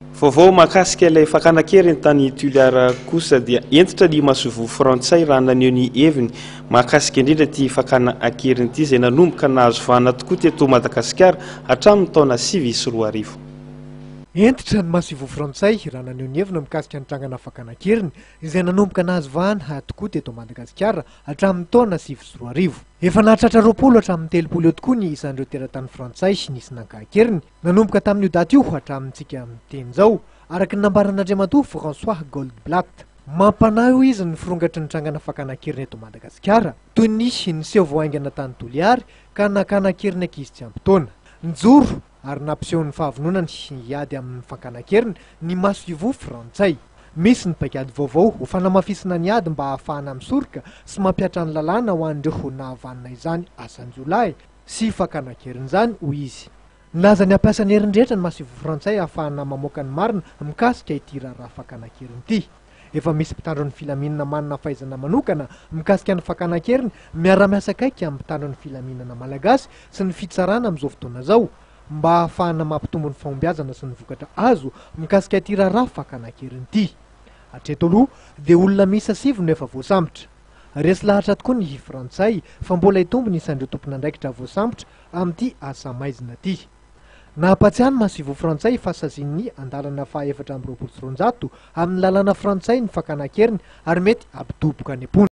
Vaovao mahakasika ilay fakana an-keriny tany Toliara kosa dia hentitra ny masoivoho frantsay raha naneho ny heviny mahakasika indrindra ity fakana an-keriny ity izay nanomboka nahazo vahana tokoa teto Madagasikara hatramin'ny taona 2009. Hentitra ny masoivoho frantsay raha naneho ny heviny mikasika ny trangana fakana an-keriny izay nanomboka nahazo vahana tokoa teto Madagasikara hatramin'ny taona 2009. Efa nahatratra 20 hatramin'ny 30 eo tokoa ny isan'ireo teratany frantsay nisy naka an-keriny. Nanomboka tamin'io daty io hatramintsika miteny izao, araka ny nambaran'Andriamatoa François Goldblatt. Mampanahy hoy izy ny firongatry ny trangana fakana an-keriny eto Madagasikara, toy ny niseho vao haingana tany Toliary ka nakana an-keriny ankizy tsy ampy taona. Nijoro ary nampiseho ny fahavononany hiady amin'ny fakana an-keriny ny masoivoho frantsay. Misy ny paikady vaovao ho fanamafisana ny ady mba hahafahana misoroka sy mampihatra ny lalàna ho an'ireo nahavanona izany asan-jiolahy sy fakana an-keriny izany, hoy izy. Nilaza ny hampiasa ny heriny rehetra ny masoivoho frantsay hahafahana mamoaka ny marina mikasika ity raharaha fakana an-keriny ity. Efa misy mpitandro ny filaminana manana fahaizana manokana mikasika ny fakana an-keriny miara-miasa akaiky amin'ny mpitandro ny filaminana malagasy sy ny fitsarana amin'izao fotoana izao mba hahafahana mampitombo ny fahombiazana sy ny vokatra azo mikasika ity raharaha fakana an-keriny ity. Hatreto aloha dia olona miisa sivy no efa voasambotra. Resy lahatra tokoa ny frantsay fa mbola hitombo ny isan'ireo tompon'andraikitra voasambotra amin'ity asa maizina ity. Nampatsiahy ny masoivoho frantsay fa sazian'ny andalana faha 224 amin'ny lalàna frantsay ny fakana an-keriny ary mety hampidoboka any am-ponja.